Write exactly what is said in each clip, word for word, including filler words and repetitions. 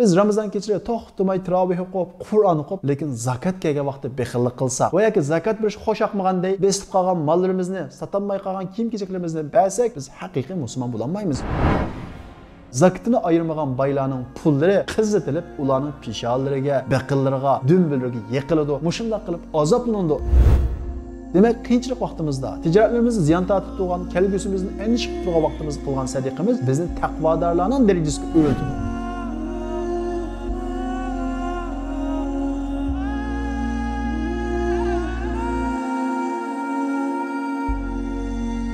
بىز رامىزان كېچىلىرى توختىماي تىراۋىھ ئوقۇپ، قۇرئان ئوقۇپ، لېكىن زاكات كەلگەن ۋاقىتتا بېخىللىق قىلساق ۋە ياكى زاكات بېرىش خۇشياقمىغاندەك، بېسىپ قالغان ماللىرىمىزنى، ساتالماي قالغان كىيىم-كېچەكلىرىمىزنى بەرسەك، بىز ھەقىقىي مۇسۇلمان بولالمايمىز. زاكىتىنى ئايرىمىغان بايلارنىڭ پۇللىرى قىزىتىلىپ، ئۇلارنىڭ پېشانىلىرىگە، بېقىنلىرىغا، دۈمبىلىرىگە يېقىلىدۇ. مۇشۇنداق قىلىپ ئازابلىنىدۇ. دېمەك، قىيىنچىلىق ۋاقتىمىزدا، تىجارەتلىرىمىزدە زىيان تارتىپ تۇرغان، كەلگۈسىمىزنى ئەندىشە قىلىپ تۇرغان ۋاقتىمىزدا قىلغان سەدىقىمىز بىزنى تەقۋادارلارنىڭ دەرىجىسىگە ئۆرلىتىدۇ.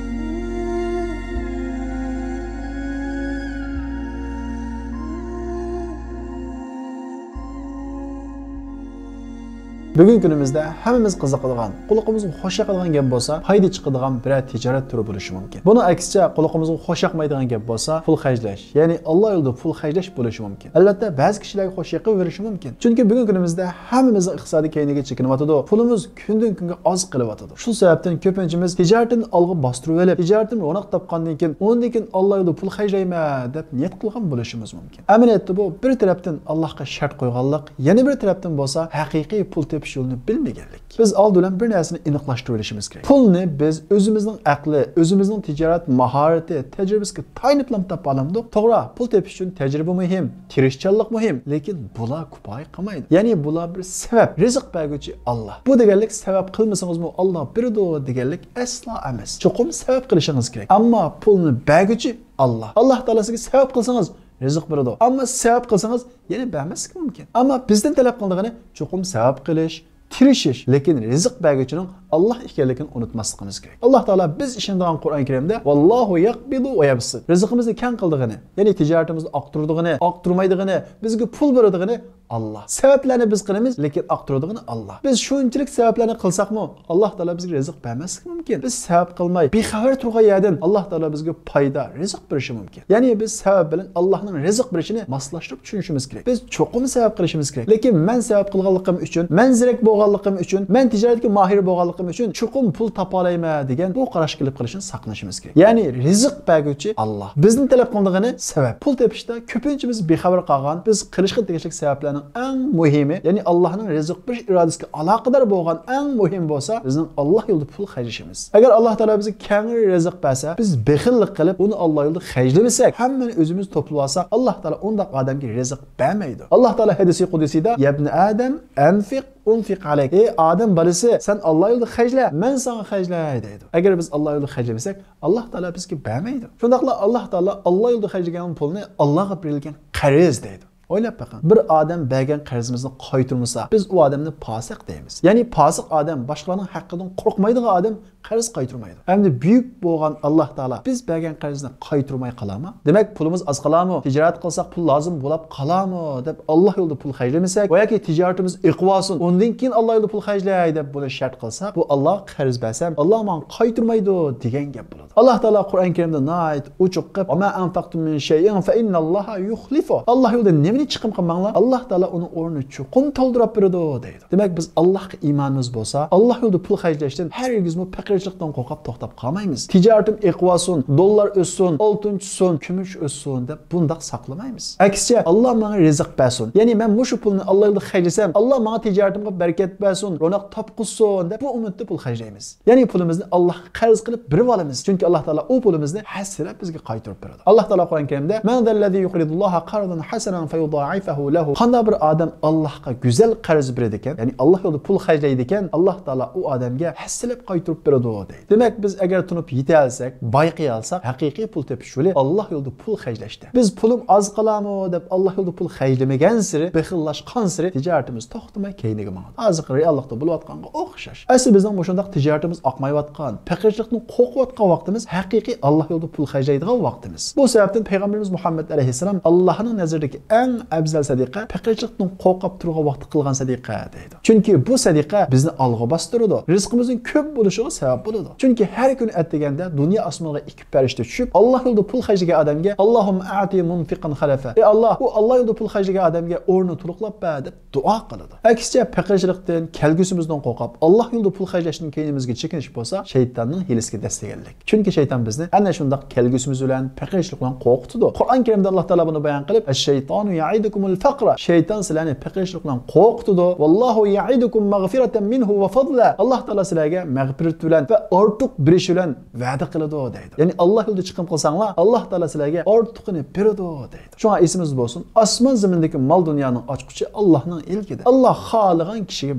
بۈگۈنكى كۈنىمىزدە ھەممىمىز قىزىقىدىغان، قۇلىقىمىزغا خۇش ياقىدىغان گەپ بولسا، پايدا چىقىدىغان بىرەر تىجارەت تۈرى بولۇشى مۇمكىن. بۇنىڭ ئەكسىچە، قۇلىقىمىزغا خۇش ياقمايدىغان گەپ بولسا، پۇل خەجلەش، يەنى ئاللا يولىدا پۇل خەجلەش بولۇشى مۇمكىن. ئەلۋەتتە، بەزى كىشىلەرگە خۇش يېقىۋېرىشى مۇمكىن. چۈنكى بۈگۈنكى كۈنىمىزدە ھەممىمىزنىڭ ئىقتىسادىي كەينىگە چېكىنىۋاتىدۇ. پۇلىمىز كۈندىن-كۈنگە ئاز قېلىۋاتىدۇ. شۇ سەۋەبتىن كۆپىنچىمىز تىجارىتىنى ئالغا باستۇرۇۋېلىپ، تىجارىتىم روناق تاپقاندىن كېيىن، ئۇندىن كېيىن ئاللا يولىدا پۇل خەجلەيمەن دەپ نىيەت قىلغان بولۇشىمىز مۇمكىن. ئەمەلىيەتتە بۇ بىر تەرەپتىن ئاللاھقا شەرت قويغانلىق، يەنە بىر تەرەپتىن بولسا ھەقىقىي پۇل تېپىش يولىنى بىلمىگەنلىك. بىز ئالدى بىلەن بىر نەرسىنى ئېنىقلاشتۇرۇۋېلىشىمىز كېرەك. پۇلنى بىز ئۆزىمىزنىڭ ئەقلى، ئۆزىمىزنىڭ تىجارەت ماھارىتى، تەجرىبىسىگە تايىنىپلا تاپالامدۇق؟ توغرا، پۇل تېپىش ئۈچۈن تەجرىبە مۇھىم، تىرىشچانلىق مۇھىم، لېكىن بۇلار كۇپايە قىلمايدۇ. يەنى بۇلار بىر سەۋەب. رىزىق بەرگۈچى ئاللا. بۇ دېگەنلىك سەۋەب قىلمىسىڭىزمۇ ئاللا بېرىدۇ دېگەنلىك ئەسلا ئەمەس. چوقۇم سەۋەب قىلىشىڭىز كېرەك. ئەمما پۇلنى بەرگۈچى ئاللا. ئاللا تائالا سىزگە سەۋەب قىلسىڭىز رىزىق بېرىدۇ. ئەمما سەۋەب قىلسىڭىز يەنە بەرمەسلىكى مۇمكىن. ئەمما بىزدىن تەلەپ قىلىدىغىنى چوقۇم سەۋەب قىلىش، تىرىشىش، لېكىن رىزىق بەرگۈچىنىڭ ئاللا ئىكەنلىكىنى ئۇنتۇماسلىقىمىز كېرەك. ئاللا تائالا بىز ئىشىنىدىغان قۇرئان كەرىمدە، ۋاللاھۇ يەقبىزۇ ۋە يەبسۇت. رىزقىمىزنى كەڭ قىلىدىغىنى، يەنى تىجارىتىمىزنى ئاقتۇرىدىغىنى، ئاقتۇرمايدىغىنى، بىزگە پۇل بېرىدىغىنى ئاللا. سەۋەبلەرنى بىز قىلىمىز، لېكىن ئاقتۇرىدىغىنى ئاللا. بىز شۇنچىلىك سەۋەبلەرنى قىلساقمۇ، ئاللا تائالا بىزگە رىزىق بەرمەسلىكى مۇمكىن. بىز سەۋەب قىلماي، بىخەۋەر تۇرغان يەردىن ئاللا تائالا بىزگە پايدا، رىزىق بېرىشى مۇمكىن. يەنى بىز سەۋەب بىلەن ئاللانىڭ رىزىق بېرىشىنى ماسلاشتۇرۇپ چۈشىنىشىمىز كېرەك. بىز چوقۇم سەۋەب قىلىشىمىز كېرەك. لېكىن مەن سەۋەب قىلغانلىقىم ئۈچۈن، مەن زېرەك بولغانلىقىم ئۈچۈن، مەن تىجارەتكە ماھىر بولغانلىقىم ئۈچۈن چوقۇم پۇل تاپالايمەن دېگەن بۇ قاراشقا كېلىپ قېلىشىنى ساقلىنىشىمىز كېرەك. يەنى رىزىق بەرگۈچى ئاللا. بىزدىن تەلەپ قىلىدىغىنى سەۋەب. پۇل تېپىشتا كۆپىنچىمىز بىخەۋەر قالغان، بىز قىلىشقا تېگىشلىك سەۋەبلەرنىڭ ئەڭ مۇھىمى، يەنى ئاللانىڭ رىزىق بېرىش ئىرادىسىگە ئالاقىدار بولغان ئەڭ مۇھىم بولسا، بىزنىڭ ئاللا يولىدا پۇل خەجلىشىمىز. ئەگەر ئاللا تائالا بىزگە كەڭرى رىزىق بەرسە، بىز بېخىللىق قىلىپ، ئۇنى ئاللا يولىدا خەجلىمىسەك، ھەممىنى ئۆزىمىز توپلىۋالساق، ئاللا تائالا ئۇنداق ئادەمگە رىزىق بەرمەيدۇ. ئاللا تائالا ھەدىسى قۇدسىيدا، يەبنە ئادەم، ئەنفىق، ئۇنفىق ئەلەيك. ئەي ئادەم بالىسى، سەن ئاللا يولىدا خەجلە، مەن ساڭا خەجلەي، دەيدۇ. ئەگەر بىز ئاللا يولىدا خەجلىمىسەك، ئاللا تائالا بىزگە بەرمەيدۇ. شۇنداقلا ئاللا تائالا ئاللا يولىدا خەجلىگەن پۇلنى ئاللاغا بېرىلگەن قەرز دەيدۇ. ئويلاپ بېقىڭ، بىر ئادەم بەرگەن قەرزىمىزنى قايتۇرمىسا، بىز ئۇ ئادەمنى پاسىق دەيمىز. يەنى پاسىق ئادەم، باشقىلارنىڭ ھەققىدىن قورقمايدىغان ئادەم قەرز قايتۇرمايدۇ. ئەمدى بۈيۈك بولغان ئاللا تائالا بىز بەرگەن قەرزنى قايتۇرماي قالارمۇ؟ دېمەك، پۇلىمىز ئاز قالارمۇ؟ تىجارەت قىلساق پۇل لازىم بولاپ قالارمۇ؟ دەپ ئاللا يولىدا پۇل خەجلىمىسەك ۋە ياكى تىجارىتىمىز ئېقىۋالسۇن، ئۇندىن كېيىن ئاللا يولىدا پۇل خەجلەي دەپ بۇنى شەرت قىلساق، بۇ ئاللاغا قەرز بەرسەم، ئاللا ماڭا قايتۇرمايدۇ دېگەن گەپ بولىدۇ. ئاللا تائالا قۇرئان كەرىمدە ناھايىتى ئوچۇق قىلىپ، ۋە ما ئەنفەقتۇم مىن شەيئىن فەئىننەللاھە يۇخلىفۇھ. ئاللا يولىدا نېمىنى چىقىم قىلماڭلار، ئاللا تائالا ئۇنىڭ ئورنىنى چوقۇم تولدۇرۇپ بېرىدۇ دەيدۇ. دېمەك، بىز ئاللاغا ئىمانىمىز بولسا، ئاللا يولىدا پۇل خەجلەشتىن ھەرگىزمۇ پەقىرچىلىقتىن قورقۇپ توختاپ قالمايمىز. تىجارىتىم ئېقىۋالسۇن، دوللار ئۆسسۇن، ئالتۇن چۈشسۇن، كۈمۈش ئۆسسۇن دەپ بۇنداق ساقلىمايمىز. ئەكسىچە، ئاللا ماڭا رىزىق بەرسۇن. يەنى مەن مۇشۇ پۇلنى ئاللا يولىدا خەجلىسەم، ئاللا ماڭا تىجارىتىمغا بەرىكەت بەرسۇن، روناق تاپقۇزسۇن دەپ بۇ ئۈمىدتە پۇل خەجلەيمىز. يەنى پۇلىمىزنى ئاللاغا قەرز قىلىپ بېرىۋالىمىز. چۈنكى ئاللا تائالا ئۇ پۇلىمىزنى ھەسسىلەپ بىزگە قايتۇرۇپ بېرىدۇ. ئاللا تائالا قۇرئان كەرىمدە، مەن زەللەزى يۇقرىزۇللاھە قەرزەن ھەسەنەن فەيۇدائىفەھۇ لەھۇ. قانداق بىر ئادەم ئاللاغا گۈزەل قەرز بېرىدىكەن، يەنى ئاللا يولىدا پۇل خەجلەيدىكەن، ئاللا تائالا ئۇ ئادەمگە ھەسسىلەپ قايتۇرۇپ بېرىدۇ دەيدۇ. دېمەك، بىز ئەگەر تونۇپ يېتەلسەك، بايقىيالساق، ھەقىقىي پۇل تېپىش يولى ئاللا يولىدا پۇل خەجلەشتە. بىز پۇلۇم ئاز قالامۇ دەپ ئاللا يولىدا پۇل خەجلىمىگەنسېرى، بېخىللاشقانسېرى تىجارىتىمىز توختىماي كەينىگە ماڭىدۇ. ھازىرقى رېئاللىقتا بولۇۋاتقانغا ئوخشاش. ئەسلى بىزنىڭ مۇشۇنداق تىجارىتىمىز ئاقمايۋاتقان، پەقىرچىلىقتىن قورقۇۋاتقان ۋاقتىمىز ھەقىقىي ئاللا يولىدا پۇل خەجلەيدىغان ۋاقتىمىز. بۇ سەۋەبتىن پەيغەمبىرىمىز مۇھەممەد ئەلەيھىسسالام ئاللانىڭ نەزىرىدىكى ئەڭ ئەۋزەل سەدىقە پەقىرچىلىقتىن قورقۇپ تۇرغان ۋاقىتتا قىلغان سەدىقە دەيدۇ. چۈنكى بۇ سەدىقە بىزنى ئالغا باستۇرىدۇ، رىزقىمىزنىڭ كۆپ بولۇشىغا سەۋەب جاۋاب بولىدۇ. چۈنكى ھەر كۈنى ئەتىگەندە دۇنيا ئاسمانغا ئىككى پەرىشتە چۈشۈپ، ئاللا يولىدا پۇل خەجلىگەن ئادەمگە، «ئاللاھۇممە ئەئتى مۇنفىقەن خەلەفە»، «ئەي ئاللا، ئۇ ئاللا يولىدا پۇل خەجلىگەن ئادەمگە ئورنىنى تولۇقلاپ بەر» دەپ دۇئا قىلىدۇ. ئەكسىچە، پەقىرچىلىقتىن، كەلگۈسىمىزدىن قورقۇپ، ئاللا يولىدا پۇل خەجلەشتىن كەينىمىزگە چېكىنىش بولسا، شەيتاننىڭ ھىيلىسىگە دەسسىگەنلىك. چۈنكى شەيتان بىزنى ئەنە شۇنداق كەلگۈسىمىز بىلەن، پەقىرچىلىق بىلەن قورقۇتىدۇ. قۇرئان كەرىمدە ئاللا تائالا بۇنى بايان قىلىپ، «ئەششەيتانۇ يەئىدۇكۇمۇل فەقرە»، شەيتان سىلەرنى پەقىرچىلىق بىلەن قورقۇتىدۇ. «ۋاللاھۇ يەئىدۇكۇم مەغفىرەتەن مىنھۇ ۋە فەضلا»، ئاللا تائالا سىلەرگە مەغپىرەت بىلەن ۋە ئارتۇق بېرىش بىلەن ۋەدە قىلىدۇ دەيدۇ. يەنى ئاللا يولىدا چىقىم قىلساڭلار، ئاللا تائالا سىلەرگە ئارتۇقىنى بېرىدۇ دەيدۇ. شۇڭا ئېسىمىزدە بولسۇن، ئاسمان زېمىندىكى مال دۇنيانىڭ ئاچقۇچى ئاللانىڭ ئىلكىدە. ئاللا خالىغان كىشىگە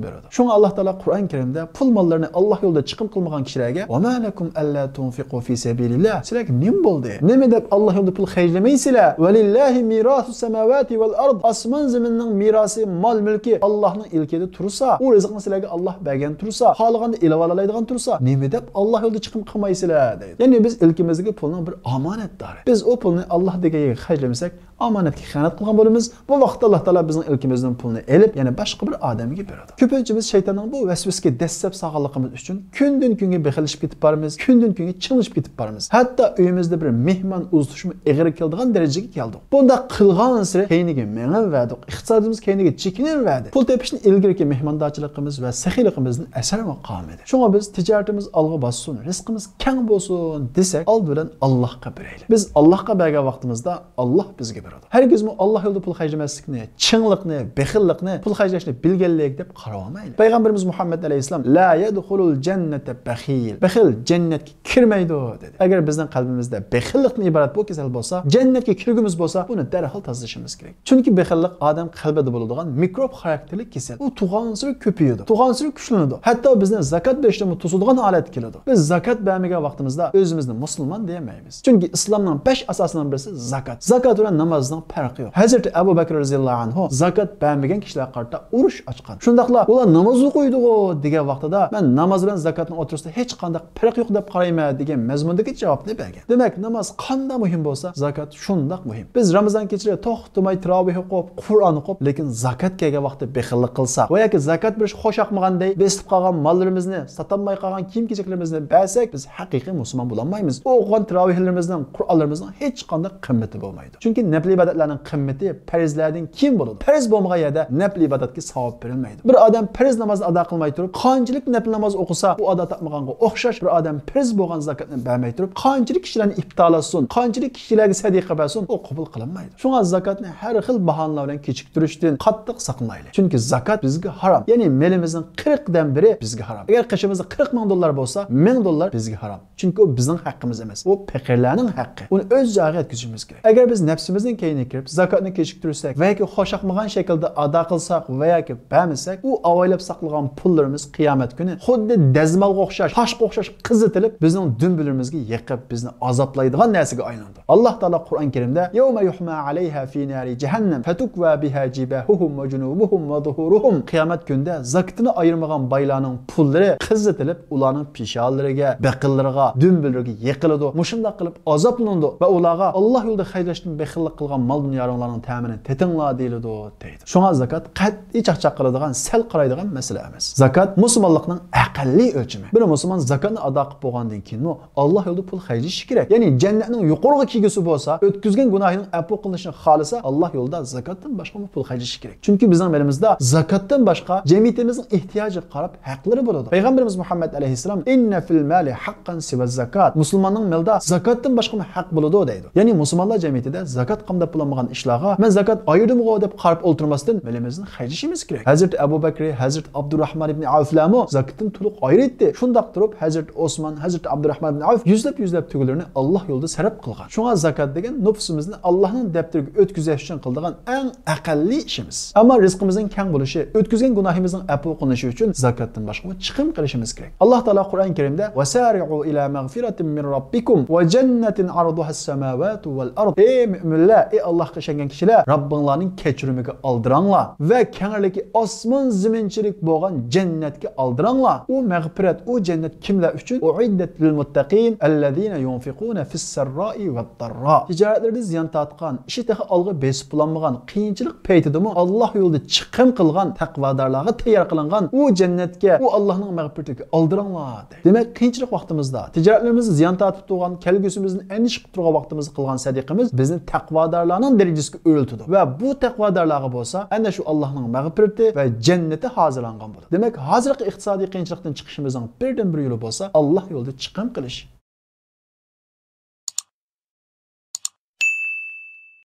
بېرىدۇ. شۇڭا ئاللا تائالا قۇرئان كەرىمدە پۇل ماللىرىنى ئاللا يولىدا چىقىم قىلمىغان كىشىلەرگە، «ۋە ما لەكۇم ئەللا تۇنفىقۇ فى سەبىلىللا»، سىلەرگە نېمە بولدى؟ نېمە دەپ ئاللا يولىدا پۇل خەجلىمەيسىلەر؟ «ۋە لىللاھى مىراسۇس سەماۋاتى ۋەل ئارض»، ئاسمان زېمىننىڭ مىراسى، مال مۈلكى ئاللانىڭ ئىلكىدە تۇرسا، ئۇ رىزىقنى سىلەرگە ئاللا بەرگەن تۇرسا، خالىغاندا ئېلىۋالالايدىغان تۇرسا، نېمە دەپ ئاللا يولىدا چىقىم قىلمايسىلەر دەيدۇ. يەنى بىز ئىلكىمىزدىكى پۇلنىڭ بىر ئامانەتدارى. بىز ئۇ پۇلنى ئاللا دېگەن يەرگە خەجلىمىسەك، ئامانەتكە خىيانەت قىلغان بولىمىز. بۇ ۋاقىتتا ئاللا تائالا بىزنىڭ ئىلكىمىزدىن پۇلنى ئېلىپ، يەنە باشقا بىر ئادەمگە بېرىدۇ. كۆپىنچىمىز شەيتاننىڭ بۇ ەسۋەسىگە دەسسەپ سالغانلىقىمىز ئۈچۈن كۈندىن-كۈنگە بېخىللىشىپ كېتىپ بارىمىز، كۈندىن-كۈنگە چىڭلىشىپ كېتىپ بارىمىز. ھەتتا ئۆيىمىزدە بىر مېھمان ئۇزىتىشمۇ ئېغىر كېلىدىغان دەرىجىگە كەلدۇق. بۇنداق قىلغانسېرى كەينىگە مېڭىۋەردۇق، ئىقتىسادىمىز كەينىگە چېكىنىۋەردى. پۇل تېپىشتىن ئىلگىرىكى مېھماندارچىلىقىمىز ۋە سېخىيلىقىمىزدىن ئەسەرمۇ قالمىدى. شۇڭا بىز تىجارىتىمىز ئالغا باسسۇن، رىزقىمىز كەڭ بولسۇن دېسەك، ئالدى بىلەن ئاللاھقا بېرەيلى. بىز ئاللاھقا بەرگەن ۋاقتىمىزدا ئاللاھ بىزگە بېرىدۇ. ھەرگىزمۇ ئاللاھ يولىدا پۇل خەجلىمەسلىكنى، چىڭلىقنى، بېخىللىقنى، پۇل خەجلەشنى بىلگەنلىك دەپ قارىۋالمايلى. پەيغەمبىرىمىز مۇھەممەد ئەلەيھىسسالام، «لا يەدخۇلۇل جەننەتە بەخىل»، بېخىل جەننەتكە كىرمەيدۇ دېدى. ئەگەر بىزنىڭ قەلبىمىزدە بېخىللىقتىن ئىبارەت بۇ كېسەل بولسا، جەننەتكە كىرگۈمىز بولسا، بۇنى دەرھال تازىلىشىمىز كېرەك. چۈنكى بېخىللىق ئادەم قەلبىدە بولىدىغان مىكروب خاراكتېرلىك كېسەل. ئۇ تۇرغانسېرى كۆپىيىدۇ، تۇرغانسېرى كۈچلىنىدۇ. ھەتتا بىزنى زاكات بېرىشتىنمۇ توسىدىغان ھالەتكە كېلىدۇ. بىز زاكات بەرمىگەن ۋاقتىمىزدا ئۆزىمىزنى مۇسۇلمان دېيەلمەيمىز. چۈنكى ئىسلامنىڭ بەش ئاساسىنىڭ بىرسى زاكات. زاكات بىلەن نامازنىڭ پەرقى يوق. ھەزرىتى ئەبۇ بەكرى رەزىياللاھۇ ئەنھۇ زاكات بەرمىگەن كىشىلەرگە قارىتا ئۇرۇش ئاچقان. شۇنداقلا ئۇلار ناماز ئوقۇيدىغۇ دېگەن ۋاقتىدا، مەن ناماز بىلەن زاكاتنىڭ ئوتتۇرىسىدا ھېچقانداق پەرق يوق دەپ قارايمەن دېگەن مەزمۇندىكى جاۋابنى بەرگەن. دېمەك، ناماز قانداق مۇھىم بولسا، زاكات شۇنداق مۇھىم. بىز رامىزان كېچىلىرى توختىماي تىراۋىھ ئوقۇپ، قۇرئان ئوقۇپ، لېكىن زاكات كەلگەن ۋاقىتتا بېخىللىق قىلساق ۋە ياكى زاكات بېرىش خۇشياقمىغاندەك، بېسىلىپ قالغان ماللىرىمىزنى، ساتالماي قالغان كىيىم-كېچەكلىرىمىزنى بەرسەك، بىز ھەقىقىي مۇسۇلمان بولالمايمىز. ئوقۇغان تىراۋىھلىرىمىزنىڭ، قۇرئانلىرىمىزنىڭ ھېچقانداق قىممىتى بولمايدۇ. چۈنكى نەپلى ئىبادەتلەرنىڭ قىممىتى پەرزلەردىن كېيىن بولىدۇ. پەرز بولمىغان يەردە نەپلى ئىبادەتكە ساۋاب بېرىلمەيدۇ. بىر ئادەم پەرز نامازنى ئادا قىلماي تۇرۇپ، قانچىلىك نەپلى ناماز ئوقۇسا، ئۇ ئادا تاپمىغانغا ئوخشاش. بىر ئادەم پەرز بولغان زاكاتنى بەرمەي تۇرۇپ، قانچىلىك كىشىلەرنى ئىپتالاتسۇن، قانچىلىك كىشىلەرگە سەدىقە بەرسۇن، ئۇ قوبۇل قىلىنمايدۇ. شۇڭا زاكاتنى ھەر خىل باھانىلەر بىلەن كېچىكتۈرۈشتىن قاتتىق ساقلىنايلى. چۈنكى زاكات بىزگە ھارام. يەنى مېلىمىزنىڭ قىرىقتىن بىرى بىزگە ھارام. ئەگەر قېشىمىزدا قىرىق مىڭ دوللار بولسا، مىڭ دوللار بىزگە ھارام. چۈنكى ئۇ بىزنىڭ ھەققىمىز ئەمەس. ئۇ پەقىرلەرنىڭ ھەققى. ئۇنى ئۆز جايىغا يەتكۈزۈشىمىز كېرەك. ئەگەر بىز نەپسىمىزنىڭ كەينىگە كىرىپ، زاكاتنى كېچىكتۈرسەك ۋە ياكى خۇشياقمىغان شەكىلدە ئادا قىلساق ۋە ياكى بەرمىسەك، ئۇ ئاۋايلاپ ساقلىغان پۇللىرىمىز قىيامەت كۈنى خۇددى دەزمالغا ئوخشاش، تاشقا ئوخشاش قىزىتىلىپ، بىزنىڭ دۈمبىلىرىمىزگە يېقىپ، بىزنى ئازابلايدىغان نەرسىگە ئايلىنىدۇ. ئاللا تائالا قۇرئان كەرىمدە، «يوم يحمى عليها في نار جهنم فتكوى بها جباههم وجنوبهم وظهورهم». قىيامەت كۈنىدە زاكىتىنى ئايرىمىغان بايلارنىڭ پۇللىرى قىزىتىلىپ، ئۇلارنىڭ پېشانىلىرىگە، بېقىنلىرىغا، دۈمبىلىرىگە يېقىلىدۇ. مۇشۇنداق قىلىپ ئازابلىنىدۇ ۋە ئۇلارغا، «ئاللا يولىدا خەجلەشتىن بېخىللىق قىلغان مال دۇنيالاڭلارنىڭ تەمىنى تېتىڭلار» دېيىلىدۇ، دەيدۇ. شۇڭا زاكات قەتئىي چاقچاق قىلىدىغان، سەل قارايدىغان مەسىلە ئەمەس. زاكات مۇسۇلمانلىقنىڭ ئەقەللىي ئۆلچىمى. بىر مۇسۇلمان زاكاتنى ئادا قىلىپ بولغاندىن كېيىنمۇ ئاللا يولىدا پۇل خەجلىشى كېرەك. يەنى جەننەتنىڭ يۇقىرىغا كىرگۈسى بولسا، ئۆتكۈزگەن گۇناھىنىڭ ئەپۇ قىلىنىشىنى خالىسا، ئاللا يولىدا زاكاتتىن باشقىمۇ پۇل خەجلىشى كېرەك. چۈنكى بىزنىڭ مېلىمىزدا زاكاتتىن باشقا جەمئىيىتىمىزنىڭ ئېھتىياجىغا قاراپ ھەقلىرى بولىدۇ. پەيغەمبىرىمىز مۇھەممەد ئەلەيھىسسالام، «إن في المال حقا سوى الزكاة». مۇسۇلماننىڭ مېلىدا زاكاتتىن باشقىمۇ ھەق بولىدۇ دەيدۇ. يەنى مۇسۇلمانلار جەمئىيىتىدە زاكات قامداپ بولۇنمىغان ئىشلارغا، «مەن زاكات ئايرىدىمغۇ» دەپ قاراپ ئولتۇرماستىن، مېلىمىزنى خەجلىشىمىز كېرەك. ھەزرىتى ئەبۇ بەكرى، ھەزرىتى ئابدۇرراھمان ئىبنى ئەۋفلەرمۇ زاكاتتىن تولۇق ئايرىيتتى. شۇنداق تۇرۇپ، ھەزرىتى ئوسمان، ھەزرىتى ئابدۇرراھمان ئىبنى ئەۋف يۈزلەپ، يۈزلەپ تۆگىلىرىنى ئاللا يولىدا سەرپ قىلغان. شۇڭا زاكات دېگەن نوپۇسىمىزنى ئاللانىڭ دەپتىرىگە ئۆتكۈزۈش ئۈچۈن قىلىدىغان ئەڭ ئەقەللىي ئىشىمىز. ئەمما رىزقىمىزنىڭ كەڭ بولۇشى، ئۆتكۈزگەن گۇناھىمىزنىڭ ئەپۇ قىلىنىشى ئۈچۈن زاكاتتىن باشقىمۇ چىقىم قىلىشىمىز كېرەك. ئاللا تائالا قۇرئان كەرىمدە، «وسارعوا إلى مغفرة من ربكم وجنة عرضها السماوات والأرض». ئەي مۆمىنلەر، ئەي ئاللاھقا ئىشەنگەن كىشىلەر، رەببىڭلارنىڭ كەچۈرۈمىگە ئالدىراڭلار ۋە كەڭلىكى ئاسمان زېمىنچىلىك بولغان جەننەتكە ئالدىراڭلار. ئۇ مەغپىرەت، ئۇ جەننەت كىملەر ئۈچۈن؟ ئۇئىددەت لىل مۇتتەقىن ئەللەزىنە يۇنفىقۇنە فىس سەررائى ۋەد داررا. تىجارەتلىرىدە زىيان تارتقان، ئىشى تېخى ئالغا بېسىپ بولالمىغان، قىيىنچىلىق پەيتىدىمۇ ئاللاھ يولىدا چىقىم قىلغان تەقۋادارلارغا تەييار قىلىنغان ئۇ جەننەتكە، ئۇ ئاللاھنىڭ مەغپىرىتىگە ئالدىراڭلار. دېمەك، قىيىنچىلىق ۋاقتىمىزدا، تىجارەتلىرىمىزدە زىيان تارتىپ تۇرغان، كەلگۈسىمىزدىن ئەندىشە قىلىپ تۇرغان ۋاقتىمىزدا قىلغان سەدىقىمىز بىزنى تەقۋادارلارنىڭ دەرىجىسىگە ئۆرلىتىدۇ. ۋە بۇ تەقۋادارلارغا بولسا ئەنە شۇ ئاللاھنىڭ مەغپىرىتى ۋە جەننىتى ھازىرلانغان بولىدۇ. دېمەك، ھازىرقى ئىقتىسادىي قىيىنچىلىقتىن چىقىشىمىزنىڭ بىردىنبىر يولى بولسا ئاللاھ يولىدا چىقىم قىلىش.